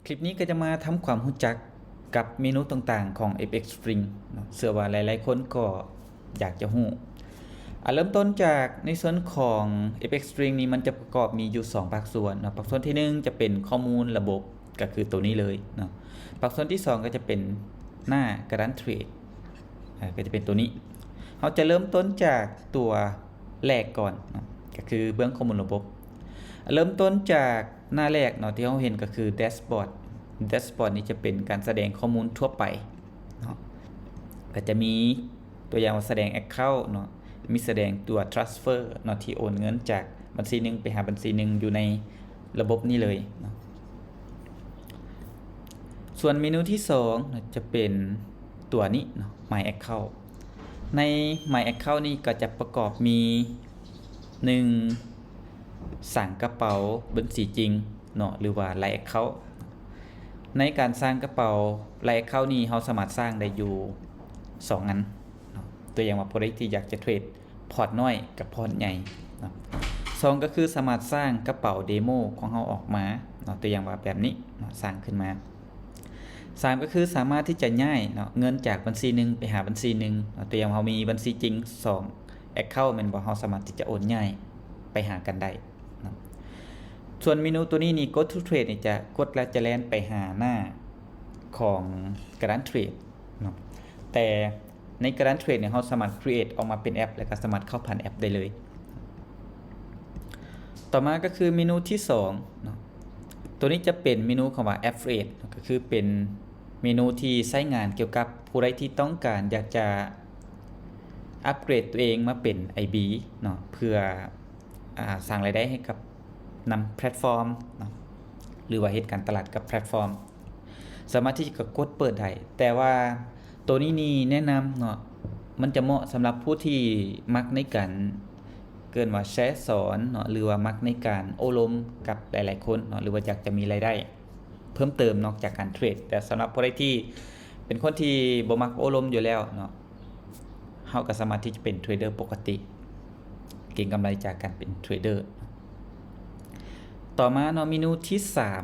ຄລິບນີ້ກໍຈະມາທຳຄວາມຮູ້ຈັກກັບເມນູຕ່າງໆຂອງ ເອັຟເອັກສ໌ String ເນາະ, ເຊື່ອວ່າຫຼາຍໆຄົນກໍຢາກຈະຮູ້. ອາ ເລີ່ມຕົ້ນຈາກໃນສ່ວນຂອງ ເອັຟເອັກສ໌ String ນີ້ ມັນຈະປະກອບມີຢູ່ສອງພາກສ່ວນເນາະ. ພາກສ່ວນທີໜຶ່ງຈະເປັນຂໍ້ມູນລະບົບ ກໍຄືໂຕນີ້ເລີຍເນາະ. ພາກສ່ວນທີສອງກໍຈະເປັນໜ້າການເທຣດ ອາ ກໍຈະເປັນໂຕນີ້. ເຮົາຈະເລີ່ມຕົ້ນຈາກຕົວແລກກ່ອນເນາະ, ກໍຄືເບື້ອງຂໍ້ມູນລະບົບ. ເລີ່ມຕົ້ນຈາກໜ້າແລກເນາະ ທີ່ເຮົາເຫັນກໍຄືແດັຊບອດ. ແດັຊບອດນີ້ຈະເປັນການສະແດງຂໍ້ມູນທົ່ວໄປເນາະ, ກໍຈະມີຕົວຢ່າງວ່າສະແດງ account ເນາະ, ມີສະແດງຕົວ transfer ເນາະ ທີ່ໂອນເງິນຈາກບັນຊີໜຶ່ງໄປຫາບັນຊີໜຶ່ງຢູ່ໃນລະບົບນີ້ເລີຍເນາະ. ສ່ວນເມນູທີສອງເນາະ ຈະເປັນຕົວນີ້ເນາະ My Account. ໃນ My Account ນີ້ກໍຈະປະກອບມີ ໜຶ່ງ ສ້າງກະເປົາບັນຊີຈິງເນາະ ຫຼືວ່າ Live Account. ໃນການສ້າງກະເປົາ Live Account ນີ້ ເຮົາສາມາດສ້າງໄດ້ຢູ່ສອງອັນເນາະ. ຕົວຢ່າງວ່າ ຜູ້ໃດທີ່ຢາກຈະເທຣດພອດນ້ອຍກັບພອດໃຫຍ່ເນາະ. ສອງ ກໍຄືສາມາດສ້າງກະເປົາເດໂມຂອງເຮົາອອກມາເນາະ, ຕົວຢ່າງວ່າແບບນີ້ເນາະ, ສ້າງຂຶ້ນມາ. ສາມ ກໍຄືສາມາດທີ່ຈະຍ້າຍເນາະ ເງິນຈາກບັນຊີໜຶ່ງໄປຫາບັນຊີໜຶ່ງເນາະ. ຕົວຢ່າງເຮົາມີບັນຊີຈິງສອງ account ແມ່ນບໍ່? ເຮົາສາມາດທີ່ຈະໂອນຍ້າຍໄປຫາກັນໄດ້ເນາະ. ສ່ວນເມນູຕົວນີ້ນີ້ Go to Trade ນີ້ ຈະກົດແລ້ວຈະແລ່ນໄປຫາໜ້າຂອງການເທຣດເນາະ, ແຕ່ໃນການເທຣດນີ້ ເຮົາສາມາດ create ອອກມາເປັນແອັບ ແລ້ວກໍສາມາດເຂົ້າຜ່ານແອັບໄດ້ເລີຍ. ຕໍ່ມາກໍຄືເມນູທີສອງເນາະ. ຕົວນີ້ຈະເປັນເມນູຄຳວ່າ Affiliate ເນາະ, ກໍຄືເປັນເມນູທີ່ໃຊ້ງານກ່ຽວກັບຜູ້ໃດທີ່ຕ້ອງການຢາກຈະອັບເກຣດຕົວເອງມາເປັນ ໄອບີ ເນາະ, ເພື່ອ ອາ ສ້າງລາຍໄດ້ໃຫ້ກັບ ນຳແພລດຟອມເນາະ ຫຼືວ່າເຮັດການຕະຫຼາດກັບແພລດຟອມ, ສາມາດທີ່ຈະກົດເປີດໄດ້. ແຕ່ວ່າໂຕນີ້ນີ້ແນະນຳເນາະ, ມັນຈະເໝາະສຳລັບຜູ້ທີ່ມັກໃນການ ເອີ້ນວ່າແຊສອນເນາະ ຫຼືວ່າມັກໃນການໂອ້ລົມກັບຫຼາຍໆຄົນເນາະ ຫຼືວ່າຢາກຈະມີລາຍໄດ້ເພີ່ມເຕີມນອກຈາກການເທຣດ. ແຕ່ສຳລັບຜູ້ໃດທີ່ເປັນຄົນທີ່ບໍ່ມັກໂອ້ລົມຢູ່ແລ້ວເນາະ, ເຮົາກໍສາມາດທີ່ຈະເປັນເທຣດເດີປົກກະຕິ ເກັງກຳໄລຈາກການເປັນເທຣດເດີ. ຕໍ່ມາເນາະ ເມນູທີສາມ,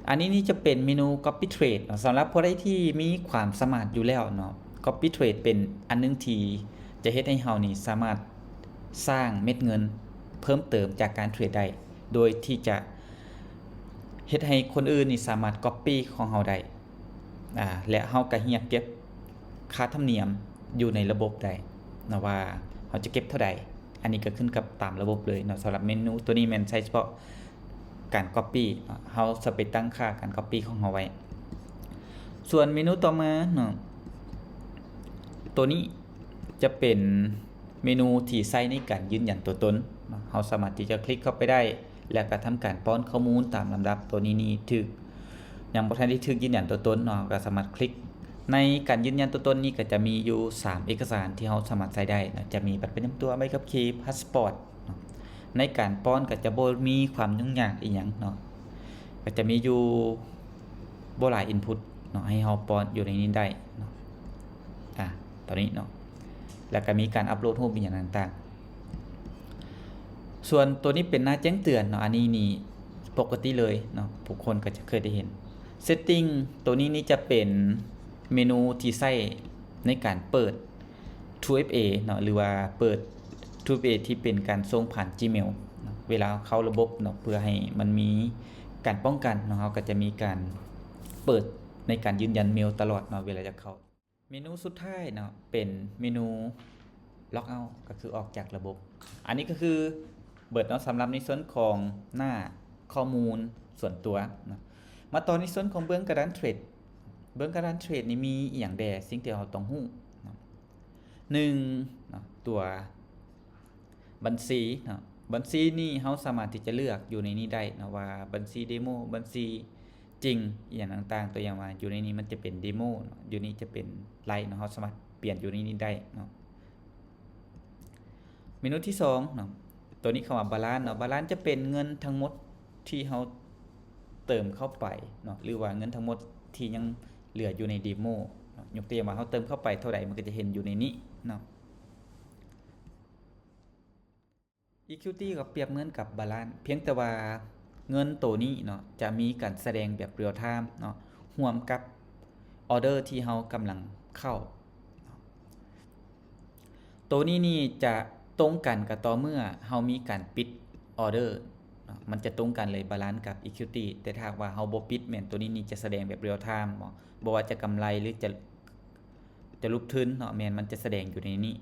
ອັນນີ້ນີ້ຈະເປັນເມນູ Copy Trade ເນາະ. ສຳລັບຜູ້ໃດທີ່ມີຄວາມສາມາດຢູ່ແລ້ວເນາະ, Copy Trade ເປັນອັນໜຶ່ງທີ່ຈະເຮັດໃຫ້ເຮົານີ້ສາມາດສ້າງເມັດເງິນເພີ່ມເຕີມຈາກການເທຣດໄດ້ ໂດຍທີ່ຈະເຮັດໃຫ້ຄົນອື່ນນີ້ສາມາດ Copy ຂອງເຮົາໄດ້. ອາ ແລະ ເຮົາກໍຮຽກເກັບຄ່າທຳນຽມຢູ່ໃນລະບົບໄດ້ເນາະ ວ່າເຮົາຈະເກັບເທົ່າໃດ. ອັນນີ້ກໍຂຶ້ນກັບຕາມລະບົບເລີຍເນາະ. ສຳລັບເມນູຕົວນີ້ແມ່ນໃຊ້ສະເພາະການ Copy ເນາະ, ເຮົາຈະໄປຕັ້ງຄ່າການ Copy ຂອງເຮົາໄວ້. ສ່ວນເມນູຕໍ່ມາເນາະ, ຕົວນີ້ຈະເປັນເມນູທີ່ໃຊ້ໃນການຢືນຢັນຕົວຕົນເນາະ. ເຮົາສາມາດທີ່ຈະຄລິກເຂົ້າໄປໄດ້ ແລ້ວກໍທຳການປ້ອນຂໍ້ມູນຕາມລຳດັບ. ຕົວນີ້ນີ້ຖືກ ຍັງບໍ່ທັນໄດ້ຖືກຢືນຢັນຕົວຕົນເນາະ, ເຮົາກໍສາມາດຄລິກ. ໃນການຢືນຢັນຕົວຕົນນີ້ກໍຈະມີຢູ່ສາມເອກະສານທີ່ເຮົາສາມາດໃຊ້ໄດ້ເນາະ, ຈະມີບັດປະຈຳຕົວ, ໃບຂັບຂີ່, ພາສປອດເນາະ. ໃນການປ້ອນກໍຈະບໍ່ມີຄວາມຫຍຸ້ງຍາກອີ່ຫຍັງເນາະ, ກໍຈະມີຢູ່ບໍ່ຫຼາຍ input ເນາະ ໃຫ້ເຮົາປ້ອນຢູ່ໃນນີ້ໄດ້ເນາະ. ອາ ຕົວນີ້ເນາະ, ແລ້ວກໍມີການອັບໂຫຼດຮູບອີ່ຫຍັງຕ່າງໆ. ສ່ວນຕົວນີ້ເປັນໜ້າແຈ້ງເຕືອນເນາະ, ອັນນີ້ນີ້ປົກກະຕິເລີຍເນາະ, ທຸກຄົນກໍຈະເຄີຍໄດ້ເຫັນ. Setting ຕົວນີ້ນີ້ຈະເປັນເມນູທີ່ໃຊ້ໃນການເປີດ Two F A ເນາະ ຫຼືວ່າເປີດ Two F A ທີ່ເປັນການສົ່ງຜ່ານ Gmail ເນາະ, ເວລາເຂົ້າລະບົບເນາະ, ເພື່ອໃຫ້ມັນມີການປ້ອງກັນເນາະ, ເຮົາກໍຈະມີການເປີດໃນການຢືນຢັນເມວຕະຫຼອດເນາະ ເວລາຈະເຂົ້າ. ເມນູສຸດທ້າຍເນາະ ເປັນເມນູ Log Out ກໍຄືອອກຈາກລະບົບ. ອັນນີ້ກໍຄືເບິດເນາະ ສຳລັບໃນສ່ວນຂອງໜ້າຂໍ້ມູນສ່ວນຕົວເນາະ. ມາຕໍ່ໃນສ່ວນຂອງເບື້ອງກະດານເທຣດ. ເບື້ອງກະດານເທຣດນີ້ມີອີ່ຫຍັງແດ່ ສິ່ງທີ່ເຮົາຕ້ອງຮູ້ເນາະ? ໜຶ່ງເນາະ ຕົວ ບັນຊີເນາະ, ບັນຊີນີ້ເຮົາສາມາດທີ່ຈະເລືອກຢູ່ໃນນີ້ໄດ້ເນາະ ວ່າບັນຊີເດໂມ, ບັນຊີຈິງ ອີ່ຫຍັງຕ່າງໆ. ຕົວຢ່າງວ່າຢູ່ໃນນີ້ມັນຈະເປັນເດໂມເນາະ, ຢູ່ນີ້ຈະເປັນໄລເນາະ, ເຮົາສາມາດປ່ຽນຢູ່ໃນນີ້ໄດ້ເນາະ. ເມນູທີສອງເນາະ, ຕົວນີ້ເຂົາວ່າບາລານເນາະ, ບາລານຈະເປັນເງິນທັງໝົດທີ່ເຮົາເຕີມເຂົ້າໄປເນາະ ຫຼືວ່າເງິນທັງໝົດທີ່ຍັງເຫຼືອຢູ່ໃນເດໂມເນາະ. ຍົກຕົວຢ່າງວ່າເຮົາເຕີມເຂົ້າໄປເທົ່າໃດ ມັນກໍຈະເຫັນຢູ່ໃນນີ້ເນາະ. Equity ກໍປຽບເໝືອນກັບບາລານ, ພຽງແຕ່ວ່າ ເງິນໂຕນີ້ເນາະ ຈະມີການສະແດງແບບ real time ເນາະ ຮ່ວມກັບ order ທີ່ເຮົາກຳລັງເຂົ້າເນາະ. ໂຕນີ້ນີ້ຈະຕົງກັນກໍຕໍ່ເມື່ອເຮົາມີການປິດ order ເນາະ ມັນຈະຕົງກັນເລີຍ balance ກັບ equity. ແຕ່ຖ້າຫາກວ່າເຮົາບໍ່ປິດ ແມ່ນໂຕນີ້ນີ້ຈະສະແດງແບບ real time ເນາະ ບໍ່ວ່າຈະກຳໄລ ຫຼື ຈະ ຈະຫຼຸບທຶນເນາະ ແມ່ນມັນຈະສະແດງຢູ່ໃນນີ້.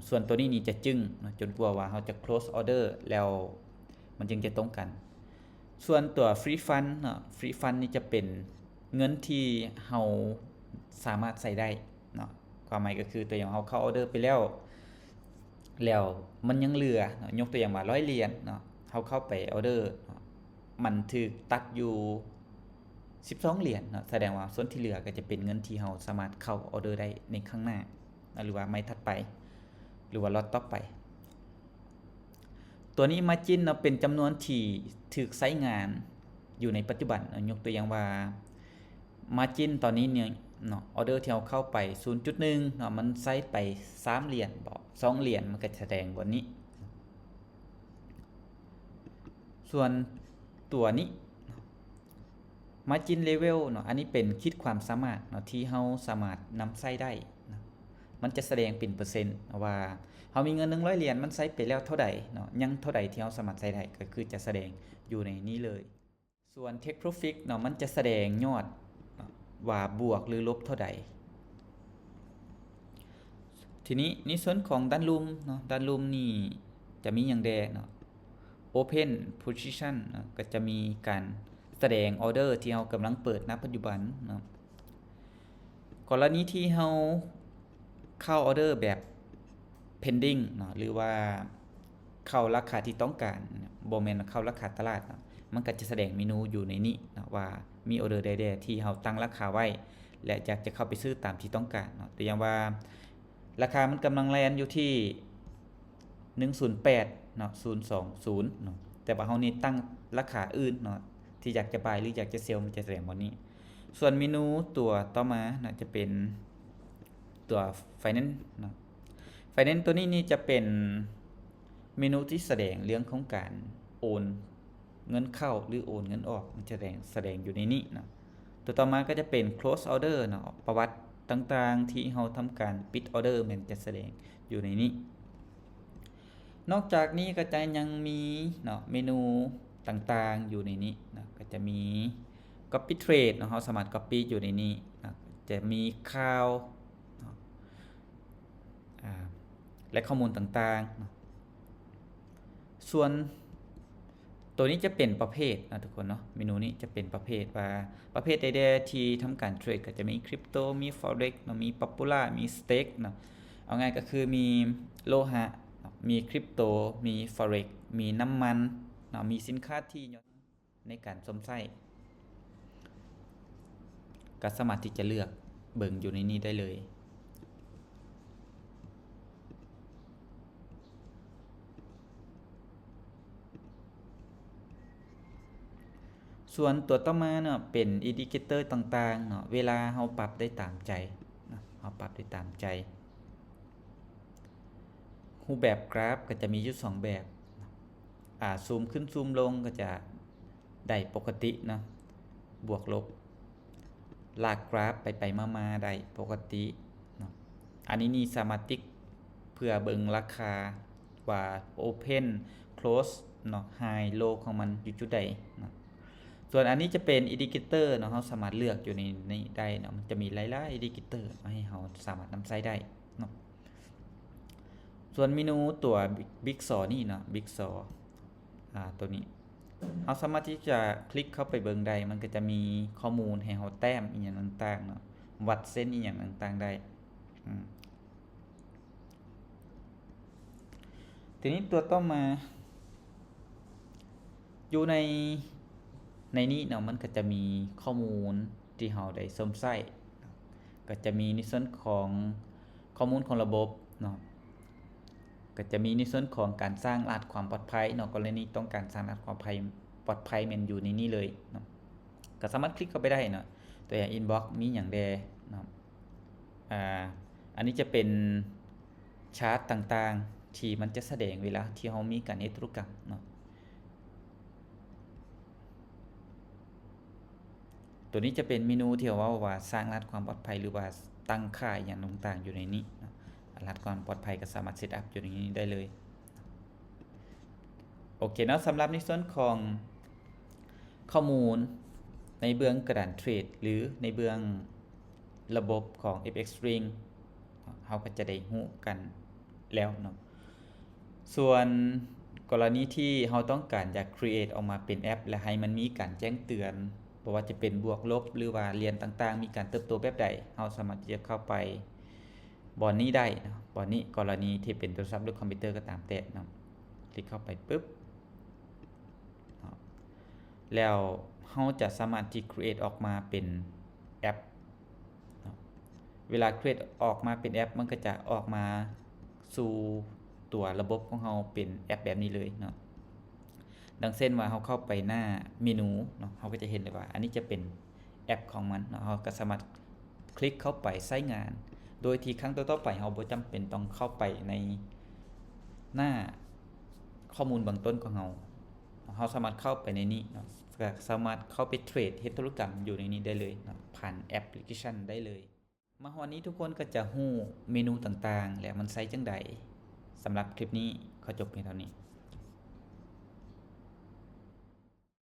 ສ່ວນໂຕນີ້ນີ້ຈະຈຶ້ງເນາະ ຈົນກວ່າວ່າເຮົາຈະ close order ແລ້ວມັນຈຶ່ງຈະຕົງກັນ. ສ່ວນຕົວ free fund ເນາະ free fund ນີ້ຈະເປັນເງິນທີ່ເຮົາສາມາດໃຊ້ໄດ້ເນາະ. ຄວາມໝາຍກໍຄື ຕົວຢ່າງເຮົາເຂົ້າ order ໄປແລ້ວ ແລ້ວມັນຍັງເຫຼືອເນາະ ຍົກຕົວຢ່າງວ່າ ຮ້ອຍຫຼຽນເນາະ ເຮົາເຂົ້າໄປ order ເນາະ ມັນຖືກຕັດຢູ່ ສິບສອງຫຼຽນເນາະ ສະແດງວ່າສ່ວນທີ່ເຫຼືອກໍຈະເປັນເງິນທີ່ເຮົາສາມາດເຂົ້າ order ໄດ້ໃນຄັ້ງໜ້າ ຫຼືວ່າໄມ້ຖັດໄປ ຫຼືວ່າ lot ຕໍ່ໄປ. ຕົວນີ້ margin ເນາະ ເປັນຈຳນວນທີ່ຖືກໃຊ້ງານຢູ່ໃນປັດຈຸບັນເນາະ. ຍົກຕົວຢ່າງວ່າ margin ຕອນນີ້ນີ້ເນາະ order ທີ່ເຮົາເຂົ້າໄປ ສູນຈຸດໜຶ່ງເນາະ ມັນໃຊ້ໄປສາມຫຼຽນບໍ ສອງຫຼຽນ ມັນກໍສະແດງບ່ອນນີ້. ສ່ວນຕົວນີ້ margin level ເນາະ ອັນນີ້ເປັນຂີດຄວາມສາມາດເນາະ ທີ່ເຮົາສາມາດນຳໃຊ້ໄດ້ເນາະ. ມັນຈະສະແດງເປັນເປີເຊັນເນາະ ວ່າເຮົາມີເງິນໜຶ່ງຮ້ອຍຫຼຽນ ມັນໃຊ້ໄປແລ້ວເທົ່າໃດເນາະ ຍັງເທົ່າໃດທີ່ເຮົາສາມາດໃຊ້ໄດ້ ກໍຄືຈະສະແດງຢູ່ໃນນີ້ເລີຍ. ສ່ວນ take profit ເນາະ ມັນຈະສະແດງຍອດເນາະ ວ່າບວກ ຫຼື ລົບເທົ່າໃດ. ທີນີ້ໃນສ່ວນຂອງດ້ານລຸ່ມເນາະ ດ້ານລຸ່ມນີ້ຈະມີຫຍັງແດ່ເນາະ open position ເນາະ ກໍຈະມີການສະແດງ order ທີ່ເຮົາກຳລັງເປີດ ນະ ປັດຈຸບັນເນາະ. ກໍລະນີທີ່ເຮົາເຂົ້າ order ແບບ pending ເນາະ ຫຼືວ່າເຂົ້າລາຄາທີ່ຕ້ອງການ ບໍ່ແມ່ນເຂົ້າລາຄາຕະຫຼາດເນາະ ມັນກໍຈະສະແດງເມນູຢູ່ໃນນີ້ເນາະ ວ່າມີ order ໃດແດ່ທີ່ເຮົາຕັ້ງລາຄາໄວ້ ແລະ ຢາກຈະເຂົ້າໄປຊື້ຕາມທີ່ຕ້ອງການເນາະ. ຕົວຢ່າງວ່າ ລາຄາມັນກຳລັງແລ່ນຢູ່ທີ່ໜຶ່ງສູນແປດເນາະ ສູນສອງສູນເນາະ ແຕ່ວ່າເຮົານີ້ຕັ້ງລາຄາອື່ນເນາະ ທີ່ຢາກຈະ buy ຫຼື ຢາກຈະ sell ມັນຈະສະແດງບ່ອນນີ້. ສ່ວນເມນູຕົວຕໍ່ມາເນາະ ຈະເປັນຕົວ finance ເນາະ. finance ຕົວນີ້ນີ້ຈະເປັນເມນູທີ່ສະແດງເລື່ອງຂອງການໂອນ ເງິນເຂົ້າ ຫຼື ໂອນເງິນອອກ ມັນຈະແດງ ສະແດງຢູ່ໃນນີ້ເນາະ. ຕົວຕໍ່ມາກໍຈະເປັນ close order ເນາະ ປະຫວັດຕ່າງໆທີ່ເຮົາທຳການປິດ order ແມ່ນຈະສະແດງຢູ່ໃນນີ້. ນອກຈາກນີ້ກໍຈະຍັງມີເນາະ ເມນູຕ່າງໆຢູ່ໃນນີ້ເນາະ ກໍຈະມີ copy trade ເນາະ ເຮົາສາມາດ copy ຢູ່ໃນນີ້ເນາະ ຈະມີຂ່າວເນາະ ອາ ແລະ ຂໍ້ມູນຕ່າງໆເນາະ. ສ່ວນຕົວນີ້ຈະເປັນປະເພດເນາະທຸກຄົນເນາະ ເມນູນີ້ຈະເປັນປະເພດວ່າ ປະເພດໃດແດ່ທີ່ທຳການເທຣດ ກໍຈະມີ crypto ມີ forex ເນາະ ມີ popular ມີ stake ເນາະ. ເອົາງ່າຍກໍຄືມີໂລຫະເນາະ ມີ crypto ມີ forex ມີນ້ຳມັນເນາະ ມີສິນຄ້າທີ່ ໃນການຊົມໃຊ້ ກໍສາມາດທີ່ຈະເລືອກເບິ່ງຢູ່ໃນນີ້ໄດ້ເລີຍ. ສ່ວນຕົວຕໍ່ມາເນາະ ເປັນ indicator ຕ່າງໆເນາະ ເວລາເຮົາປັບໄດ້ຕາມໃຈເນາະ ເຮົາປັບໄດ້ຕາມໃຈ. ຮູບແບບກຣາຟກໍຈະມີຢູ່ສອງແບບ ອາ ຊູມຂຶ້ນຊູມລົງກໍຈະໄດ້ປົກກະຕິເນາະ ບວກລົບ ລາກກຣາຟໄປໆມາໆໄດ້ປົກກະຕິເນາະ. ອັນນີ້ນີ້ສາມາດຕິກເພື່ອເບິ່ງລາຄາວ່າ open close ເນາະ high low ຂອງມັນຢູ່ຈຸດໃດເນາະ. ສ່ວນອັນນີ້ຈະເປັນ indicator ເນາະ ເຮົາສາມາດເລືອກຢູ່ໃນນີ້ໄດ້ເນາະ ມັນຈະມີຫຼາຍໆ indicator ເນາະ ໃຫ້ເຮົາສາມາດນຳໃຊ້ໄດ້ເນາະ. ສ່ວນເມນູຕົວ Big Saw ນີ້ເນາະ Big Saw ອາ ຕົວນີ້ ເຮົາສາມາດທີ່ຈະຄລິກເຂົ້າໄປເບິ່ງໄດ້ ມັນກໍຈະມີຂໍ້ມູນໃຫ້ເຮົາແຕ້ມອີ່ຫຍັງຕ່າງໆເນາະ ວັດເສັ້ນອີ່ຫຍັງຕ່າງໆໄດ້. ອືມ ທີນີ້ຕົວຕໍ່ມາ ຢູ່ໃນ ໃນນີ້ເນາະ ມັນກໍຈະມີຂໍ້ມູນທີ່ເຮົາໄດ້ຊົມໃຊ້ ກໍຈະມີໃນສ່ວນຂອງຂໍ້ມູນຂອງລະບົບເນາະ ກໍຈະມີໃນສ່ວນຂອງການສ້າງລະຫັດຄວາມປອດໄພເນາະ ກໍລະນີຕ້ອງການສ້າງລະຫັດຄວາມໄພ ປອດໄພແມ່ນຢູ່ໃນນີ້ເລີຍເນາະ ກໍສາມາດຄລິກເຂົ້າໄປໄດ້ເນາະ. ຕົວຢ່າງ inbox ມີຫຍັງແດ່ເນາະ ອາ ອັນນີ້ຈະເປັນຊາດຕ່າງໆທີ່ມັນຈະສະແດງເວລາທີ່ເຮົາມີການເຮັດທຸລະກຳເນາະ. ຕົວນີ້ຈະເປັນເມນູທີ່ເວົ້າວ່າສ້າງລະຫັດຄວາມປອດໄພ ຫຼືວ່າຕັ້ງຄ່າອີ່ຫຍັງຕ່າງໆຢູ່ໃນນີ້ເນາະ. ລະຫັດຄວາມປອດໄພກໍສາມາດເຊັດອັບຢູ່ໃນນີ້ໄດ້ເລີຍ. ໂອເຄເນາະ, ສຳລັບໃນສ່ວນຂອງຂໍ້ມູນໃນເບື້ອງກະດານເທຣດ ຫຼືໃນເບື້ອງລະບົບຂອງ FXRing ເຮົາກໍຈະໄດ້ຮູ້ກັນແລ້ວເນາະ. ສ່ວນກໍລະນີທີ່ເຮົາຕ້ອງການຢາກ create ອອກມາເປັນແອັບ ແລະ ໃຫ້ມັນມີການແຈ້ງເຕືອນ ບໍ່ວ່າຈະເປັນບວກລົບ ຫຼືວ່າຫຼຽນຕ່າງໆ ມີການເຕີບໂຕແບບໃດ, ເຮົາສາມາດທີ່ຈະເຂົ້າໄປບ່ອນນີ້ໄດ້ເນາະ, ບ່ອນນີ້, ກໍລະນີທີ່ເປັນໂທລະສັບ ຫຼື ຄອມພິວເຕີກໍຕາມແຕ່ເນາະ. ຄລິກເຂົ້າໄປປຶບເນາະ, ແລ້ວເຮົາຈະສາມາດທີ່ create ອອກມາເປັນແອັບເນາະ. ເວລາ create ອອກມາເປັນແອັບ ມັນກໍຈະອອກມາສູ່ຕົວລະບົບຂອງເຮົາເປັນແອັບແບບນີ້ເລີຍເນາະ. ດັ່ງເຊັ່ນວ່າເຮົາເຂົ້າໄປໜ້າເມນູເນາະ, ເຮົາກໍຈະເຫັນໄດ້ວ່າອັນນີ້ຈະເປັນແອັບຂອງມັນເນາະ. ເຮົາກໍສາມາດຄລິກເຂົ້າໄປໃຊ້ງານ ໂດຍທີ່ຄັ້ງຕໍ່ໆໄປເຮົາບໍ່ຈຳເປັນຕ້ອງເຂົ້າໄປໃນໜ້າຂໍ້ມູນເບື້ອງຕົ້ນຂອງເຮົາ. ເຮົາສາມາດເຂົ້າໄປໃນນີ້ເນາະ, ກໍສາມາດເຂົ້າໄປເທຣດ ເຮັດທຸລະກຳຢູ່ໃນນີ້ໄດ້ເລີຍເນາະ, ຜ່ານແອັບພລິເຄຊັນໄດ້ເລີຍ. ມາຮອດນີ້ທຸກຄົນກໍຈະຮູ້ເມນູຕ່າງໆ ແລະ ມັນໃຊ້ຈັ່ງໃດ. ສຳລັບຄລິບນີ້ຂໍຈົບພຽງເທົ່ານີ້.